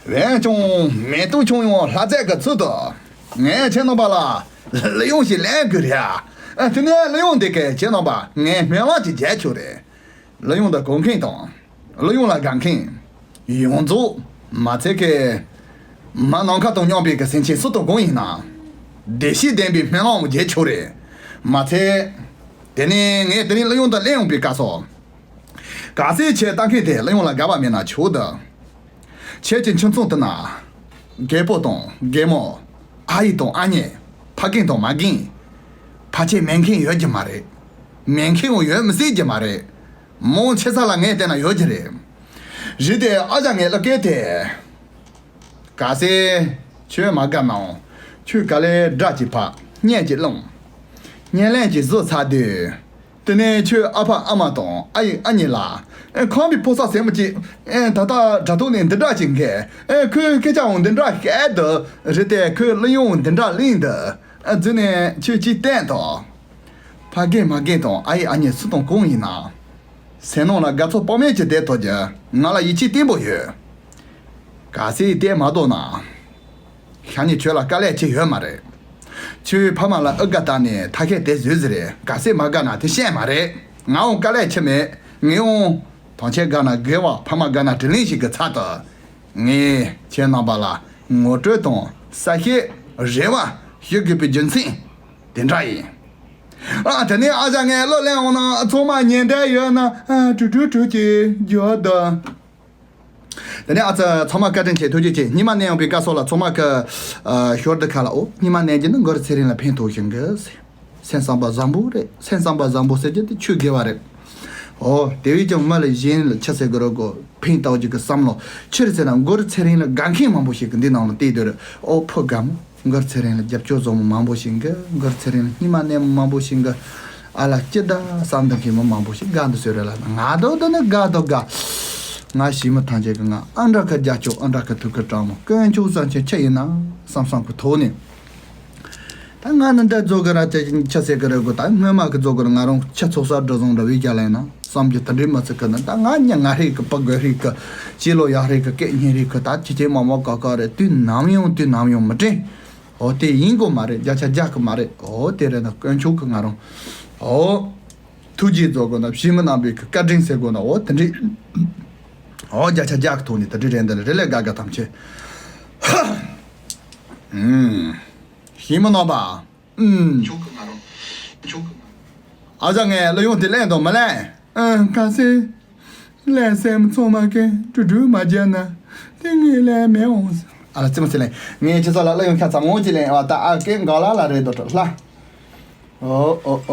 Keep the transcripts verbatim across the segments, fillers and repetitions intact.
བན་ཆུང་མེ་ཏོག་ཆུང་ཡང་ལྷ་རྫས་ཀྱི་ཚུལ་དུ། ངས་ཁྱེད་རྣམ་པ་ལ་གླུ་དབྱངས་ཤིག་ལེན་དགོས་རེད། ཨ། དེ་ནས་གླུ་དབྱངས་འདི་གས་ཁྱེད་རྣམ་པ་ངའི་སྨོན་ལམ་གྱི་རྒྱལ་ཆོག་རེད། གླུ་དབྱངས་འདི་གོ་མཁན་དང་། གླུ་དབྱངས་ལ་དགའ་མཁན། ཡོངས་རྫོགས། མ་ཚད་ཀྱི། མ་ནམ་མཁའ་དང་མཉམ་པའི་གི་སེམས་ཅན་སུ་དང་གང་ཡིན་ན། བདེ་སྐྱིད་ལྡན་པའི་སྨོན་ལམ་རྒྱལ་ཆོག་རེད། མ་ཚད། དེ་ནས་ངས་དེ་རིང་གླུ་དབྱངས་འདི་ལེན་ཡོང་པའི་སྐབས་སུ། གལ་སྲིད་ཁྱེད་ལྟ་མཁན་དེ་གླུ་དབྱངས་ལ་དགའ་བ་མེད་ན་ཆོག་ད། ཁྱེད་ཀྱི་ཁྱིམ་ཚང་དེ་ན། རྒད་པོ་དང་རྒད་མོ། ཨ་ཡེ་དང་ཨ་མྱེས། ཕ་རྒན་དང་མ་རྒན། ཕལ་ཆེར་མེད་མཁན་ཡོད་ཀྱི་མ་རེད། མེད་མཁན་ཡང་ཡོད་མི་སྲིད་ཀྱི་མ་རེད། མང་ཆེ་ས་ལ་ངས་བལྟས་ན་ཡོད་ཀྱི་རེད། རེད་དེ་ཨ་ཅག་ངའི་གླུ་སྐད་དེ། གལ་སྲིད་ཁྱོད་མ་དགའ་ནའང་ཁྱོད་ག་ལེར་སྒྲ་གཅིག་ཕར་སྙན་གཅིག་སློང་། སྙན་ལན་གཅིག་བཟོ་ཚར་དུས། དེ་ནས་ཁྱོད་ཨ་ཕ་ཨ་མ་དང་ཨ་ཡེ་ཨ་མྱེས་ལ། ཨེ། ཁམས་པའི་ཕོ་གསར་སེམས་མོ་ཅིག་ཨེ། ད་ལྟ་དྲ་ཐོག་ནས་འདི་འདྲ་ཅིག་འགས། ཨེ། ཁོས་སྐད་ཆའང་འདི་འདྲ་བཤད་འདུག་རེད་དེ་ཁོས་གླུ་དབྱངས་འདི་འདྲ་ལེན་འདུག་ཨ། རྗེས་ནས་ཁྱོད་ཅིག་བསྟན་དང་། ཕ་རྒན་མ་རྒན་དང་ཨ་ཡེ་ཨ་མྱེས་སུ་དང་གང་ཡིན་ན། སེམས་ནང་ལ་དགའ་ཚོར་དཔག་མེད་ཅིག་བསྡད་ཐུབ་རྒྱུ་ང་ལ་ཡིད་ཆེས་བརྟན་པོ་ཡོད། གལ་སྲིད་བསྡད་མ་ཐུབ་ན། ཤ་ཉེ་ཁྱོད་ལ་དཀའ་ལས་ཅི་ཡོད་མ་རེད། ཁྱོད་ཕ་མ་ལ་དབུ་དགའ་བཏང་ནས་ཐབས་ཤེས་དེ་བཟོས་ཟེར་རེད། གལ་སྲིད་མ་དགའ་ན་དེ་ཤེས་མ་རེད། ངའང་དཀའ་ལས་ཅི་མེད། ངས་འོང་། ཐམས་ཅད་དགའ་ན་དགེ་བ། ཕ་མ་དགའ་ན་དྲིན་ལན་ཞིག་གི་ཚབ་ཏུ། ངས་ཁྱེད་རྣམ་པ་ལ་ངོ་སྤྲོད་དང་གསལ་བཤད་རེ་བ་ཞུ་དགོས་པའི་རྒྱུ་མཚན་དེ་འདྲ་ཡིན། ཨ། དེ་ནས་ཨ་ཅག་ངས་གླུ་ལེན་འོང་ན་ཚང་མ་ཉན་འདོད་ཡོད་ན། ཨ། དྲུག་དྲུག་དྲུག་ཅིག་རྒྱོབ་དང་། དེ་ནས་ཨ་ཙི་ཚང་མ་བཀའ་དྲིན་ཆེ། ཐུགས་རྗེ་ཆེ། སྙིང་མ་ནས་ཡོང་པའི་བཀའ་སོགས་ལ་ཚང་མ་གི། ཨ། ཞོར་དུ་ཁ་ལ། ཨོ། སྙིང་མ་ནས་ཀྱི་ནི་མགུར་ཚེ་རིང་ལ་ཕན་ཐོགས་ཤིང་གི། སེམས་བསམ་པ་བཟང་པོ་རེད། སེམས་བསམ་པ་བཟང་པོ་ཟེར་རྒྱུ་དེ་ཆོས་དགེ་བ་རེད། ཨོ། དེ་བས་ཀྱང་མི་ལ་གཞན་ལ་ཆི་ཟེར་གི་རེད་གོ། ཕན་བཏགས་རྒྱུ་གི་བསམ་བློ་ཆི་རེད་ཟེར་ན། མགུར་ཚེ་རིང་ལ་དགའ་མཁན་མང་པོ་ཞིག་གི་འདི་ནང་ལ་བལྟས་སྡོད་རེད། ཨོ། ཕོ་དགའ་མོ། མགུར་ཚེ་རིང་ལ་རྒྱབ་སྐྱོར་བཟང་མོ་མང་པོ་ཞིག་གི། མགུར་ཚེ་རིང་ལ་སྙིང་མ་ནས་མང་པོ་ཞིག་གི། ཨ་ལ་སྐྱིད་ད་བསམ་འདུག་མཁན་མི་མང་པོ་ཞིག་དགའ་འདུག་ཟེར་རེད་ལ། ང་དོ་དོ་ནི་དགའ་དོ་དགའ། ང་ཞི་མི་ཐམས་ཅད་ཀྱི་ང་ཨ་འདྲ་གི་རྒྱབ་སྐྱོར། ཨ་འདྲ་གི་ཐུགས་ཁུར་དྲང་མོ། དཀོན་མཆོག་བཟང་ཆེན་ཆི་ཡིན་ན་བསམ་བསམ་གི་ཐོག་ནས། ད་ང་ནི་འདི་རྫོགས་གི་ར་ཅི་ཆི་ཟེར་གི་རེད་གོ། ད་སྔོན་མ་གི་རྫོགས་གི་ར། ང་རང་ཆི་ཚོགས་ས་འགྲོ་སོང་འདྲ་བའི་རྒྱ་ལ་ཡིན་ན། བསམ་རྒྱུ་དེ་འདྲའི་མི་ཚེ་གི་ནི། ད་ང་ཉ་ང་ཧྲིག་གི་ཕ་རྒོད་ཧྲིག་གི། སྤྱི་ལོ་ཡག་ཧྲིག་གི་སྐད་སྙན་ཧྲིག་གི། ད་ཅི་ཅི་མ་མ་ཀ་ཀ་རེད། དུས་ནམ་ཡང་དུས་ནམ་ཡང་མི་དྲན། འོ། དེ་ཡིན་གོ་མ་རེད། བརྒྱ་ཆ་བརྒྱ་གི་མ་རེད། འོ། དེ་རེད་ན་དཀོན་མཆོག་གི་ང་རང་། འོ། ཐུགས་རྗེ་རྫོགས་གི་ན་ཕྱི་མི་རྣམ་པའི་གི་བཀའ་དྲིན་ཟེར་གོ་ན། འོ། དེ་འདྲའི། འོ། བརྒྱ་ཆ་བརྒྱ་གི་ཐོག་ནས་དེ་འདྲའི་རེད། འདི་ལ་རེ་ལས་དགའ་དགའ་ཐམས་ཅད། ཨུམ། ཕྱི་མི་རྣམ་པ། ཨུམ། ཨ་ཅག་ངས་གླུ་དབྱངས་དེ་ལེན་དང་མི་ལེན། ཨ། གལ་སྲིད་ལེན་སེམས་ཚང་མ་གིས་དྲུག་དྲུག་མ་བརྒྱབ་ན་དེ་ངས་ལེན་མི་འོང་། ཨ་ལ་ཙི་མ་ཙི་ལེན། ངས་ཁྱེད་ཚོ་ལ་གླུ་དབྱངས་ཁ་ཙམ་འོང་ཅི་ལེན། ཨ། ད་ཨ་སྐད་འགག་ལ་ལ་རེད་དོ་ལ། ཨོ་ཨོ།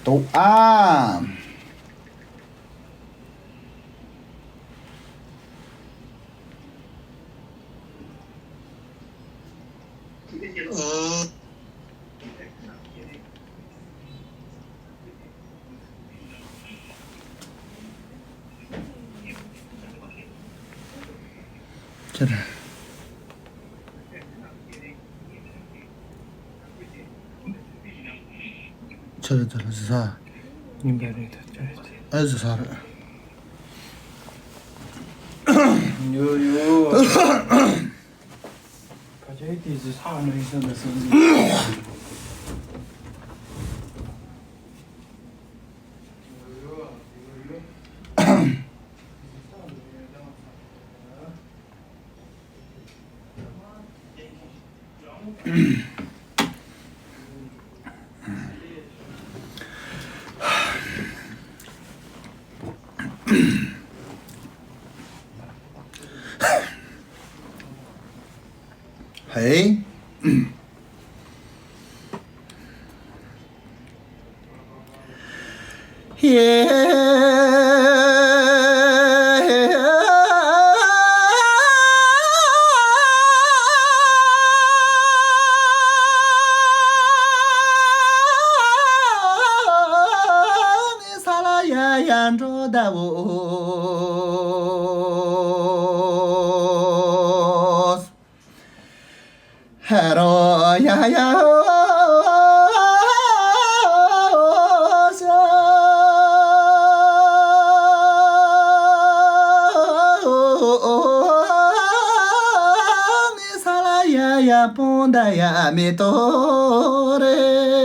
དོ་ཨ། ཁྱེད། ཆི་རེད་དེ་ལ་ཟ། ཡིན་པ་རེད་ད། ཆི་རེད་དེ། ཨེ་ཟ་ས་རེད། ཡོ་ཡོ། ཁ་ཆེ་དེ་ཟ་ས་མ་རེད་ཟ་ན་ཟ་ཟ། ཧེ། ད་ཡ་མེ་ཏོ་རེ།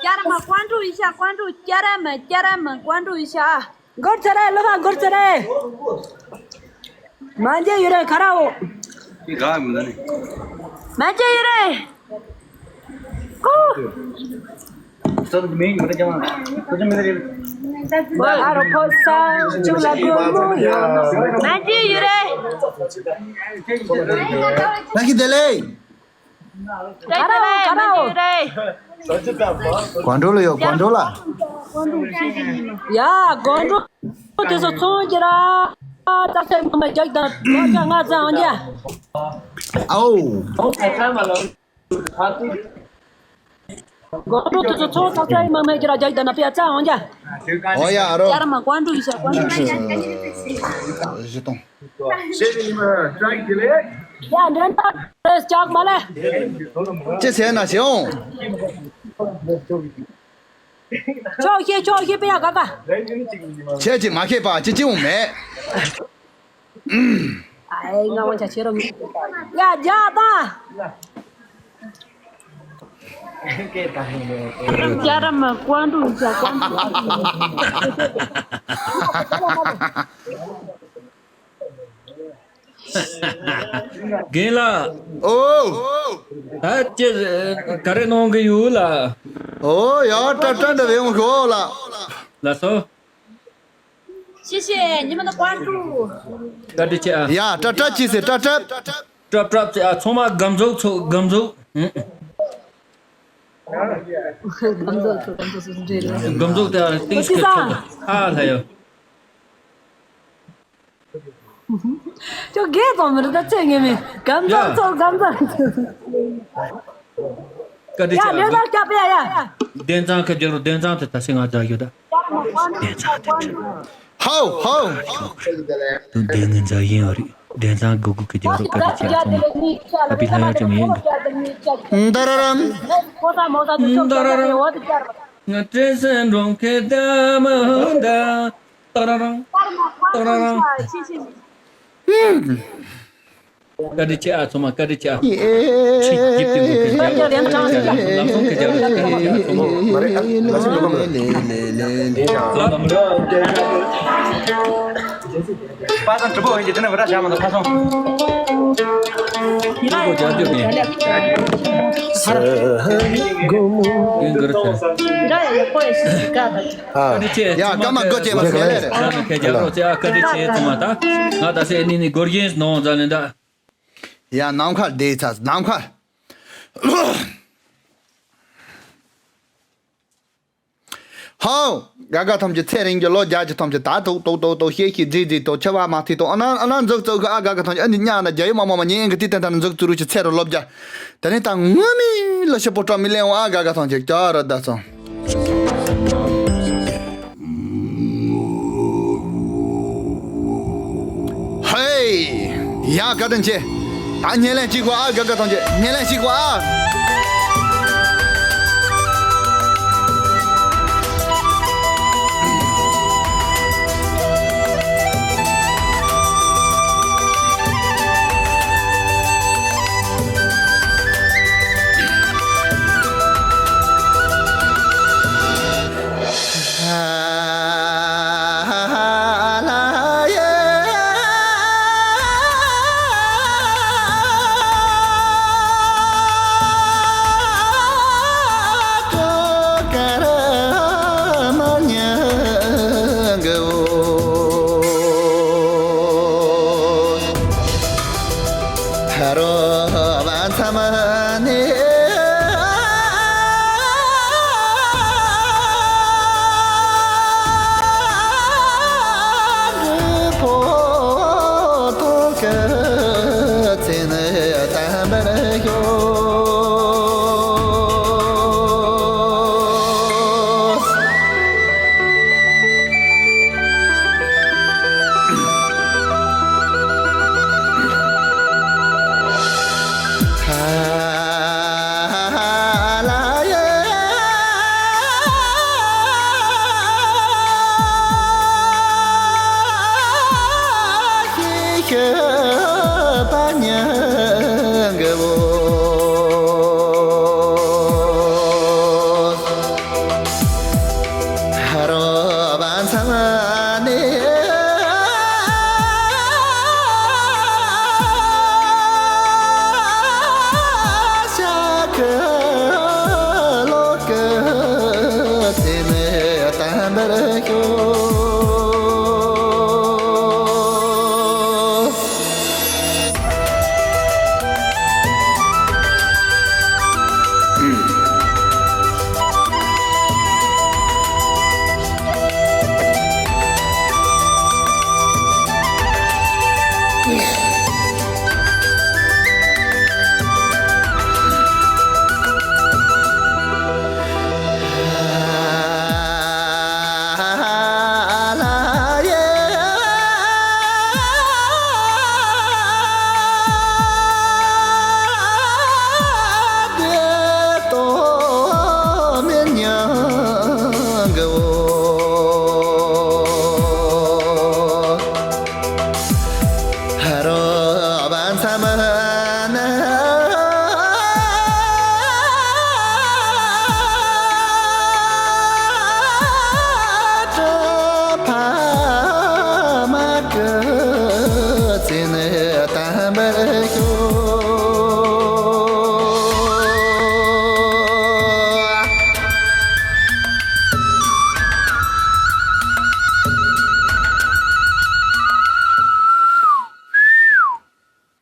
Kyarema kwandu isha, kwandu, kyarema, kyarema kwandu isha. Gurchare, loga gurchare. Manje yure kharao. Manje yure. Manje yure. Lagi delay. Kharao, kharao. Kwandulo yo, kwandulo. Ya, kwandulo. Teso tsongira. Tase mama jagda. Nga za onja. Au. Kwandulo teso tsongira tase mama jira jagda na pia tsa onja. Oya, aro. Kyarema kwandu isha kwandu. Jeton. Ya, ndrenta, press chak male. Che se na se on. Cho ye, cho ye pe ya kaka. Che che ma ke pa, che che un me. Ai, nga wa cha chero. Ya, ya ta. Kyarema kwandu isha kwandu. Gela. Oh. Ache, kare nonge yula. Oh, ya tata da ve mo la. La so. Shishe, ni mana kwandu. Kadi che a. Ya tata chi se tata. Trap trap che a, tsoma gamzo tso gamzo. Gamzo tso gamzo tso. Gamzo ta things ke tso. Ah, la yo. Cho ge to mer da chenge mi. Gamzo to gamzo. Kadi ya cha. Ya le da kya pe ya. Denzang ke jero denzang te tasi nga ja yo da. Denzang te. How how. Tu denzang ja yin ori. Denzang go go ke jero kadi cha. Abi la ya chum yin. Dararam. Dararam. Nga tesen rom ke da ma da. Tararang, tararang. Kadi che a tsoma, kadi che a. Chi jip tin ke ja. Lam song ke ja. Pasan tubo inje tena bara jama da pasan. Ko ja jo ni. Yin gar cha. Ira ya ko es ka. Ha. Kadi che, ya, tsuma kama ke, goche mas kere. Zan ke jaro che, a kadi che tsuma ta. Nga ta se ni ni gorgins no zan da. Ya, nam khar de tas, nam khar. Hau, gaga tham che tsering je lo ja je tham che ta to to to to hie hie ji ji to chawa ma ti to. Ana ana zok zok ga gaga tham ani nya na jai ma ma ma nyen ga ti tan tan zok turu che tsero lob ja. Tani ta ngami lo she poto mi le wa gaga tham che chara da so. Hey! Ya gadan che. A nyelen chi kwa a gaga tonje. Nyelen chi kwa a.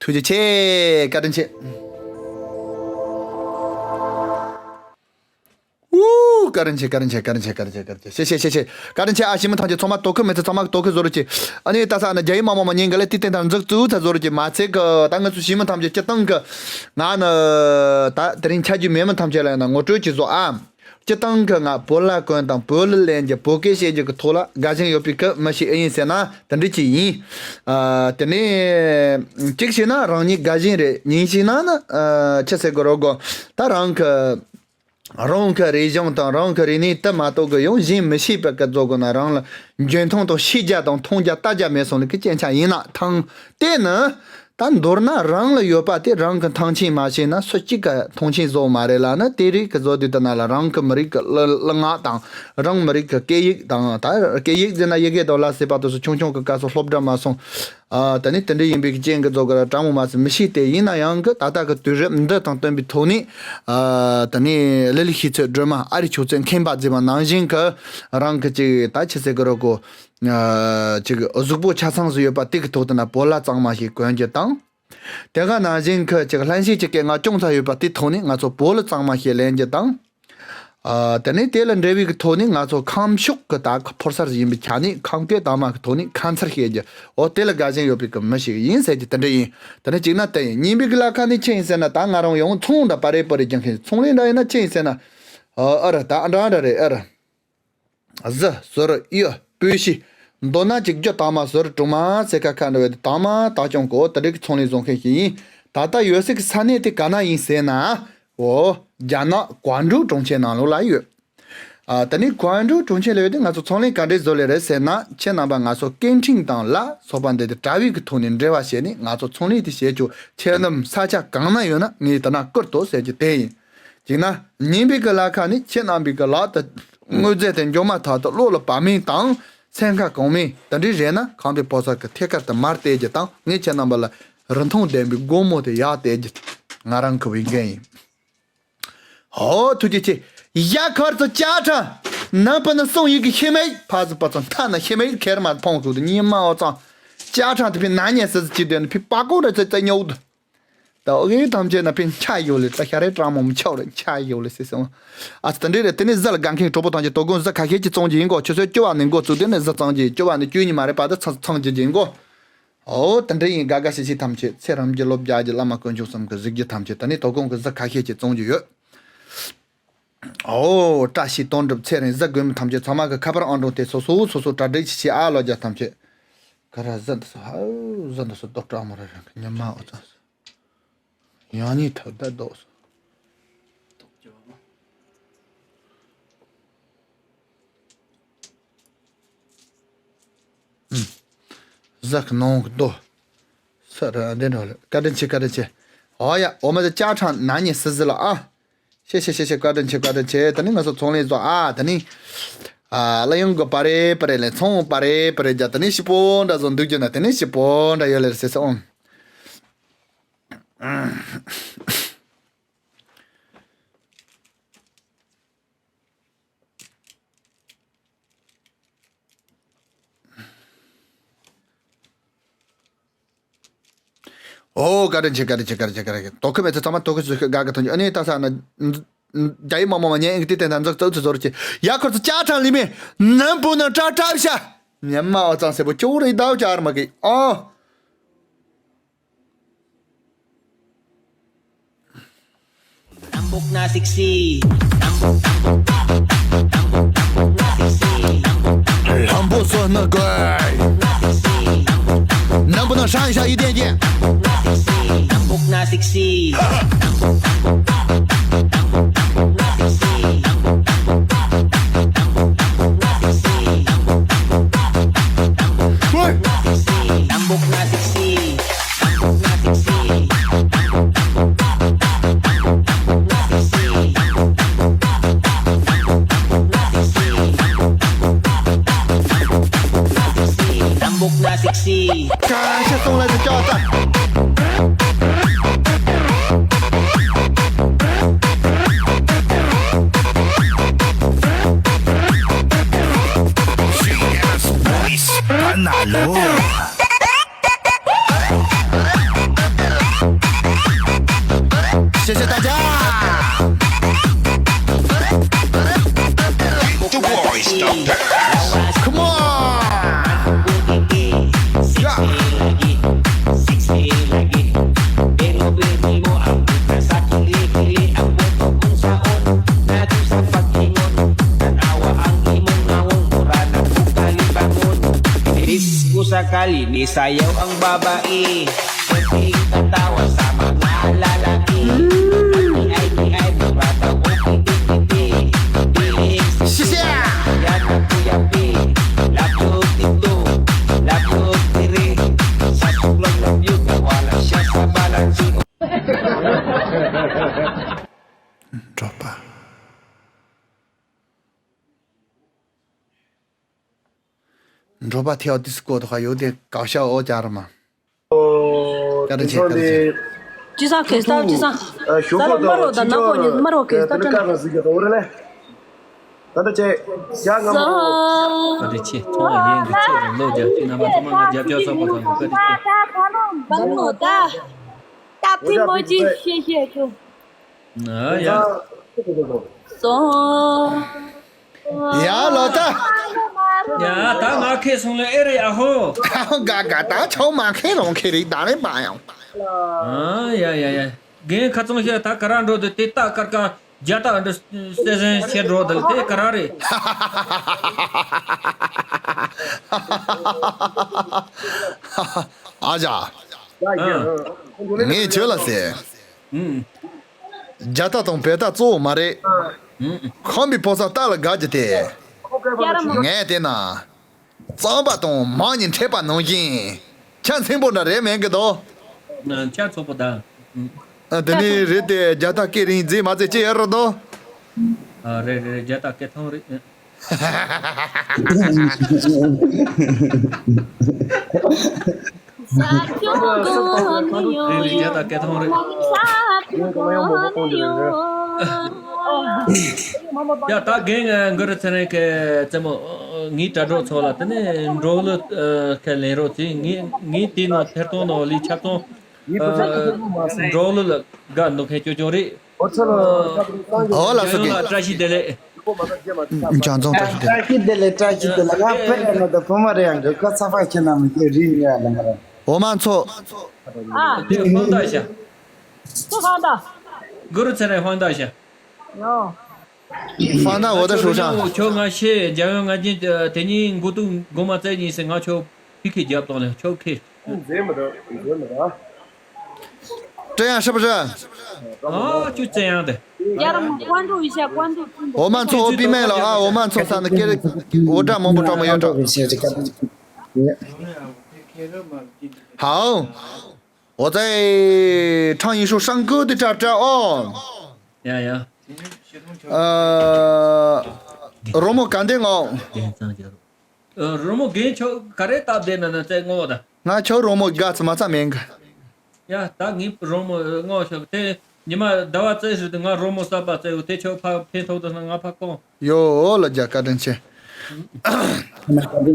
ཐུགས་རྗེ་ཆེ། བཀའ་དྲིན་ཆེ། ཨུ། བཀའ་དྲིན་ཆེ། བཀའ་དྲིན་ཆེ། བཀའ་དྲིན་ཆེ། བཀའ་དྲིན་ཆེ། བཀའ་དྲིན་ཆེ། ཤེས་ཤེས་ཤེས་ཤེས། བཀའ་དྲིན་ཆེ། ཨ་ཞི་མི་ཐམས་ཅད་ཚང་མ་དོ་ཁུར་མེད་ཚེ་ཚང་མ་དོ་ཁུར་བཟོ་རུ་ཆེ། ཨ་ནི་ད་ས་ན་རྒྱ་ཡིག་མ་མོ་མ་ཉིན་ག་ལེ་ཏི་ཏན་དང་འཛུགས་ཚུལ་ཚ་བཟོ་རུ་ཆེ་མ་ཚེ་གི་ད་ང་ཚོ་ཞི་མི་ཐམས་ཅད་སྤྱི་བཏང་གི་ང་ནི་ད་དེ་རིང་ཆ་རྒྱུས་མེད་མི་ཐམས་ཅད་ལ་ཡང་ན་ངོ་སྤྲོད་ཅིག་བཟོ་ཨ། སྤྱི་བཏང་གི་ང་བོད་ལྭ་གོན་དང་བོད་ལྭ་ལེན་རྒྱུ་བོད་སྐད་བཤད་རྒྱུ་གི་ཐོག་ལ་དགའ་ཞེན་ཡོད་པའི་སྐད་མི་ཞིག་ཨེ་ཡིན་ཟེར་ན་དེ་འདྲ་ཅིག་ཡིན། ཨ། དེ་ནས་གཅིག་བྱས་ན་རང་ཉིད་དགའ་ཞེན་རེད། གཉིས་བྱས་ན་ནི་ཨ་ཆི་ཟེར་དགོས་རོགས་གོ། ད་རང་གི་རང་གི་རིག་གཞུང་དང་རང་གི་རིག་གནས་དེ་མ་གཏོགས་གི་ཡང་གཞན་མི་ཤེས་པའི་སྐད་རྫོགས་དགོས་ན་རང་ལ་འཇོན་ཐང་དང་ཤེས་རྒྱ་དང་མཐོང་རྒྱ་ལྟ་རྒྱ་མེད་སོང་ལ་གི་སྐྱེན་ཆ་ཡིན་ན་ཐང་། དེ་ནི་ད་མདོར་ན་རང་ལ་ཡོད་པ་དེ་རང་གི་མཐོང་ཆེན་མ་བྱས་ན་སུ་གཅིག་ག་མཐོང་ཆེན་བཟོ་མ་རེད་ལ་ནི་དེ་རིགས་ཀྱི་བཟོ་དུས་དེ་ན་ལ་རང་གི་མི་རིགས་ཀྱི་གླུ་གླུ་ངག་དང་རང་མི་རིགས་ཀྱི་སྐད་ཡིག་དང་ད་སྐད་ཡིག་ཟེར་ན་ཡི་གེ་དང་ལ་ཟེར་བ་དེ་ཚོ་ཆུང་ཆུང་གི་སྐབས་སུ་སློབ་གྲྭ་མ་སོང་། ཨ། ད་ནི་དེ་འདྲ་ཡིན་པའི་རྐྱེན་གྱིས་རྫོགས་གི་ར་དྲང་མོ་མ་ཟད་མི་ཤེས་ཏེ། ཡིན་ན་ཡང་གི་ད་ལྟ་གི་དུས་རབས་འདི་དང་བསྟུན་པའི་ཐོག་ནས། ཨ། ད་ནི་ལི་ལི་ཤེས་ཚད་སྒྲོལ་མ་ཨ་རི་ཆོས་ཚད་མཁན་པ་མཛད་པ་ནང་བཞིན་གྱི་རང་གི་ཅིག་ད་ཆི་ཟེར་གི་རོ་གོ། ཨ། ཅིག་གཟུགས་པོ་ཆ་ཚང་ཟིག་ཡོད་པ་དེ་གི་ཐོག་ཏུ་ན་བོད་ལྭ་གཙང་མ་ཞིག་གོན་རྒྱུ་དང་། དེ་ག་ནང་བཞིན་གྱི་ཅིག་བསླབ་བྱའི་ཅིག་སྐད་ངག་ཅུང་ཙམ་ཡོད་པ་དེ་ཐོག་ནས་ང་ཚོ་བོད་ལྭ་གཙང་མ་ཞིག་ལེན་རྒྱུ་དང་། ཨ། དེ་ནས་དེ་ལ་འབྲེལ་བའི་གི་ཐོག་ནས་ང་ཚོ་ཁམས་ཕྱོགས་ཀྱི་ད་ཕོ་གསར་ཡིན་པའི་ཆ་ནས་ཁམས་སྐད་དག་མ་གི་ཐོག་ནས་ཁ་མཚར་བཤད་རྒྱུ། འོ་དེ་ལ་དགའ་ཞེན་ཡོད་པའི་གི་མི་ཞིག་ཡིན་ཟེར་གྱི་དེ་འདྲ་ཡིན། དེ་ནས་གཅིག་ན་དེ་ཡིན། གཉིས་པའི་གི་ལ་ཁ་ནས་ཆི་ཡིན་ཟེར་ན་ད་ང་རང་ཡང་ཚོང་འདྲ་པ་རེ་པོ་རེ་རྒྱག་མཁན། ཚོང་ལས་འདྲ་ཡིན་ན་ཆི་ཡིན་ཟེར་ན། ཨ་ར་ད་འདྲ་འདྲ་རེད། ཨ་ར། གཟི་ཟུར་གཡུ་སྤོས་ཤེལ། མདོར་ན་གཅིག་རྒྱུ་དྭངས་མ་ཟུར་གྲོང་མ་ཟེར་ཁ་ཁ་འདྲ་བའི་དྭངས་མ་དག་ཅུང་གོ་དེ་འདྲའི་གི་ཚོང་ལས་བཟོ་མཁན་ཞིག་ཡིན། ད་ལྟ་ཡོད་སའི་གི་ས་གནས་དེ་ག་ན་ཡིན་ཟེར་ན། འོ། རྒྱ་ནག་ཀོང་ཀྲོའུ་གྲོང་ཁྱེར་ནང་ལོགས་ལ་ཡོད། ཨ། ད་ནི་ཀོང་ཀྲོའུ་གྲོང་ཁྱེར་ལ་ཡོད་དུས་ང་ཚོ་ཚོང་ལས་ག་འདྲས་བཟོ་ལེ་རེད་ཟེར་ན། ཁྱེད་རྣམ་པ་ང་ཚོ་སྐད་འཕྲིན་དང་ལ་སོགས་པ་འདི་དེ་དྲ་བའི་གི་ཐོག་ནས་འབྲེལ་བ་བྱས་ནས་ང་ཚོ་ཚོང་ལས་དེ་བྱེད་ཆོག་ཁྱེད་རྣམས་ས་ཆ་གང་ན་ཡོད་ན་ངས་དེ་ན་བསྐུར་ཏོ་ཟེར་གྱི་དེ་ཡིན། གཅིག་ན་གཉིས་པའི་གི་ལ་ཁ་ནས་ཁྱེད་རྣམ་པའི་གི་ལག་ཏུ་ དངོས་རྫས་དེ་འཇོག་མ་ཐག་ཏུ་བློ་ལ་བབ་མིན་དང་སེམས་ཁ་གང་མིན་དེ་འདྲའི་རེད་ན། ཁམས་པའི་ཕོ་གསར་གྱི་ཐད་ཀར་དུ་མར་བལྟས་རྒྱུ་དང་། ངས་ཁྱེད་རྣམ་པ་ལ་རིན་ཐང་ལྡན་པའི་སྒོར་མོ་དེ་ཡར་སྟེར་རྒྱུ། ང་རང་གི་འོས་འགན་ཡིན། ཨོ་ཐུགས་རྗེ་ཆེ། ཡ་ཁར་ཚོ་ཅ་ཁྲ། ནང་པ་ན་སོང་ཡིན་གི་ཤི་མེད། ཕ་ཚོ་པ་ཚོ་མཐའ་ན་ཤི་མེད། ཁེར་མ་ཕོང་ཐུག་ཏུ་ཉི་མ་འོ་ཙང་། ཅ་ཁྲ་དེ་ཕི་ན་ཉེ་སི་སི་ཅི་དོན་ཕི་པ་ཀོ་ར་ཚེ་ཚེ་ཉོག་དུ། ད་ཨོ་གི་ཐམས་ཅད་ན་ཕི་ཆ་ཡོད་ལེ། ད་ཤ་རེ་ཀྲང་མོ་མི་ཆོག་རེ་ཆ་ཡོད་ལེ་སི་སི་འོ། ཨ་ཙི་ད་འདྲེ་རེ་དེ་ནི་ཟ་ལ་གང་ཁེ་གྲོགས་པོ་ཐམས་ཅད་དོ་དགོང་ཟ་ཁ་ཤས་ཀྱི་ཙོང་གི་ཡིན་གོ། ཆུ་ཚོད་བཅུ་བ་ནས་འགོ་བཙུགས་དེ་ནི་ཟ་ཙང་གི་བཅུ་བ་ནས་བཅུ་གཉིས་མ་རེད་པ། ད་ཚང་ཚང་གི་ཡིན་གོ། ཨོ་དེ་འདྲ་ཡིན། དགའ་དགའ་ཞིག་ཞིག་ཐམས་ཅད་ཚེ་རིང་གི་ལོ་བརྒྱ་གི་བླ་མ་དཀོན་མཆོག་གསུམ་གྱི་གཟིགས་རྒྱུ་ཐམས་ཅད་ད་ནི་དོ་དགོང་གི་གཟི་ཁ་ཤས་ཀྱི་བཙོང་རྒྱུ་ཡོད། ཨོ་བཀྲ་ཤིས་དོན་འགྲུབ་ཚེ་རིང་གཟི་དགོན་མི་ཐམས་ཅད་ཚང་མ་གི་ཁ་པར་ཨང་གྲངས་དེ་སོ་སོ་སོ་སོ་གྲ་སྒྲིག་ཞིག་བྱེད་ཨ་ལོ་རྒྱ་ཐམས་ཅད། ག་ར་གཟི་འདི་སོ་ཧའོ་གཟི་འདི་སོ་ཏོག་ཀྲ་མོ་ར་རང་གི་ཉི་མ་འོ་ཙམ་སོ། ཡང་ཉིད་ཐབས་ད་ལྡོག་སོ། ཟག་ནོང་གི་དོ། ས་ར་འདི་འགྲོ་ལ་བཀའ་དྲིན་ཆེ། བཀའ་དྲིན་ཆེ། ཨོ་ཡ། འོ་མ་ད་ཅ་ཁྲ་ན་ཉེ་སི་སི་ལ་ཨ། ཤེ་ཤེ་ཤེ་ཤེ། བཀའ་དྲིན་ཆེ། བཀའ་དྲིན་ཆེ། ད་ནི་ང་ཚོ་ཚོང་ལས་བཟོ་ཨ། ད་ནི་ཨ་ལ་ཡོང་གི་པ་རེ་པ་རེ་ལས་ཚོང་པ་རེ་པ་རེ་རྒྱ། ད་ནི་ཤི་པོ་འདྲ་བཟོ་འདུག་རྒྱུ་ན་ད་ནི་ཤི་པོ་འདྲ་ཡོད་ལེ་ཟེར་སོང་། ཨོ་བཀའ་དྲིན་ཆེ། བཀའ་དྲིན་ཆེ། བཀའ་དྲིན་ཆེ། བཀའ་དྲིན་ཆེ། དོ་ཁུ་མེད་ཚེ་ཚང་མ་དོ་ཁུ་ཚུ་དགའ་གི་ཐོན་རྒྱུ། ཨ་ནི་ད་ས་ན་རྒྱ་ཡི་མ་མོ་མ་ཉན་ཨིན་གི་དེ་དེ་ན་འཛག་ཙག་ཚུ་ཟོར་ཆེ། ཡ་ཁོར་ཚུ་ཅ་ཁྲ་ལི་མེ་ནམ་པོ་ན་ཀྲ་ཀྲ་བྱ། ཉན་མ་འོ་ཙང་སེ་པོ་ཅོ་རེ་དའོ་ཅར་མ་གི་ཨོ། Tambok na siksi. Tambok, tambok, tambok, tambok, tambok na siksi. Tambok, tambok, Lambo sona goi. Na siksi. Tambok, tambok, Nambu na shang sha iden jen. Tambok na siksi. Tambok, tambok, tambok, tambok, tambok na siksi. Tambok, tambok, tambok, tambok, tambok na siksi. Tambok, tambok, tambok, tambok, tambok na siksi. Tambok na siksi. Tambok na siksi. Kasha song la de chota. G S Boys Panalo. Shit, shit, shit. The boys, the best. Come on. Yeah. Bis ko sakali may sayaw ang babae. Pwedeng tatawa sa mga lalaki. Ay, ay, ay, mura daw ang tititi. Shisha! Yan ang Kuya P. Love you, Tito. Love you, Tiri. Sa tuklong love you, nawala siya sa balansin. Drop out. འགྲོ་པ་ཐེའོ་ཏིས་ཀོ་དོ་ཁ་ཡོད་དེ་ཀའོ་ཤ་འོ་ཅར་མ། ཀ་རེ་ཆེ་ཀ་རེ་ཆེ། ཅི་ས་ཁེ་སྟ་ཅི་ས། ས་ར་མ་རོ་ད་ན་ཁོ་ནི་མ་རོ་ཁེ་སྟ་ཅི་ན། ཀ་རེ་ཆེ། ཚོང་ཡན་གི་ཚེ་རིང་ལོ་རྒྱབ་ཅི་ན་མ་ཚོང་མ་རྒྱབ་ཅོ་སོགས་པ་དང་ཀ་རེ་ཆེ། བ་ནོ་ད། ད་ཕི་མོ་ཅི་ཤེས་ཤེས་ཅུ། ཨ་ཡ། སོང་། ཡ་ལོ་ད། ཡ་ད་ང་ཁེ་སོང་ལེ་ཨེ་རེད་ཨ་ཧོ། ད་ག་ག་ད་ཆོ་མ་ཁེ་རོང་ཁེ་རིག་ད་རེ་མ་ཡང་། ཨ་ཡ་ཡ་ཡ། རྒན་ཁ་ཚང་ཤ་ད་ག་ར་འགྲོ་དེ་དེ་ད་ཀར་ཀ་རྒྱ་ད་འདྲ་སེ་ཟན་ཤེ་འགྲོ་དེ་དེ་ག་ར་རེད། ཨ་ཅག་ངས་ཁྱོད་ལ་ཟེར། ཨུམ། རྒྱ་ད་དང་བལ་ད་གཙོ་བོ་མ་རེད། ཨུམ། ཁམས་པའི་ཕོ་གསར་ད་ལ་དགའ་རྒྱུ་དེ། ངས་བལྟས་ན། རྩམ་པ་དང་མར་གཉིས་འཕྲད་པ་ནང་བཞིན། ཆ་ཚང་པོ་འདྲ་རེད་མེད་གི་དོ། ཆ་ཚང་པོ་ད། ཨུམ། ཨ་དེ་ནས་རེད་དེ་རྒྱ་ད་སྐད་རིང་མཛེས་མ་མཛེས་ཅི་ཡོད་རེད་དོ། ཨ་རེད་རེད་རེད། རྒྱ་ད་སྐད་ཐང་རེད། རེད་ལ་རྒྱ་དང་སྐད་ཐོང་རེད། ཡ་ད་རྒན་གུ་རུ་ཚེ་རིང་གི་རྩེད་མོ་ངའི་དྲ་གྲོགས་ཚོ་ལ་དེ་ནས་འབྲོག་གླུ་ཁས་ལེན་རོགས་ཚེ་ངའི་ངའི་དེའི་ནང་ཐེར་གཏོང་ནང་ལས་ཆ་ཚང་འབྲོག་གླུ་ལ་དགའ་འདུག་མཁན་ཅོ་ཅོ་རེད། ཨོ་ལགས་སོ། རྒན་ལགས་བཀྲ་ཤིས་བདེ་ལེགས། འཇང་རྫོང་བཀྲ་ཤིས་བདེ་ལེགས། བཀྲ་ཤིས་བདེ་ལེགས། ང་དཔེ་རེད་ན་ད་བུ་མོ་རེད་ཡང་གི་ཁ་ཚ་བ་ཁྱེད་རྣམས་ཀྱི་རིག་ངེས་ལ་མ་རེད། འོ་མ་མཚོ། ཨ། དེ་ཧྥང་ཏ་ཤ། སུ་ཧྥང་ཏ། གུ་རུ་ཚེ་རིང་ཧྥང་ཏ་ཤ། ཡོ། ཧྥང་ཏ་འོ་ད་ཧྲུའུ་ཅང་། ཁྱོད་ང་ཤེས། འཇམ་དབྱངས་ང་རྒྱལ་དེ་ཉིན་མགོ་ཐུག་མགོ་མ་བཙལ་ཉིན་ཟེར་ང་ཁྱོད་ཕི་ཁེ་རྒྱབ་དང་ལེ་ཁྱོད་ཁེ། མཛེས་མི་འདུག་མཛེས་མི་འདུག་ཨ། 这样是不是？ ཨ་ཁྱོད་བཙན་ཡང་དེ། 家人们关注一下，关注。 འོ་མ་མཚོ། འོ་པི་མེ་ལ་ཨ། འོ་མ་མཚོ་ས་ན་ཀེ་རེ་འོ་ད་མང་པོ་གྲོགས་མོ་ཡོད་གྲོགས། 好，我在唱一首山歌的这这哦。 ཡ་ཡ། 呃，རོལ་མོ་ག་འདྲ་ངོ་། རྒན་གཙང་རྒྱ་རོ། རོལ་མོ་རྒན་ཁྱོད་ག་རེ་སྟབས་བདེ་ན་ན་རྩེ་ངོ་ད། ང་ཁྱོད་རོལ་མོ་དགའ་ཚ་མ་ཚ་མེད་གི། ཡ་ད་ངས་རོལ་མོ་ངོ་ཤོག་དེ་ཉི་མ་ཟླ་བ་རྩེ་ཞུ་དུ་ང་རོལ་མོ་གསར་པ་རྩེ་ཡོད་དེ་ཁྱོད་ཕ་ཕན་ཐོགས་དུ་ན་ང་ཕ་གོང་། ཡོ་ལ་རྒྱ་བཀའ་དྲིན་ཆེ།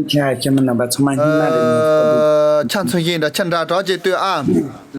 ཁྱེད་མི་རྣམ་པ་ཚང་མ་སྙིང་ན་རེ་ཆ་མཚོན་ཡིན་འདྲ་ཆ་འདྲ་གྲོགས་ཅེས་ལྟོས་ཨ།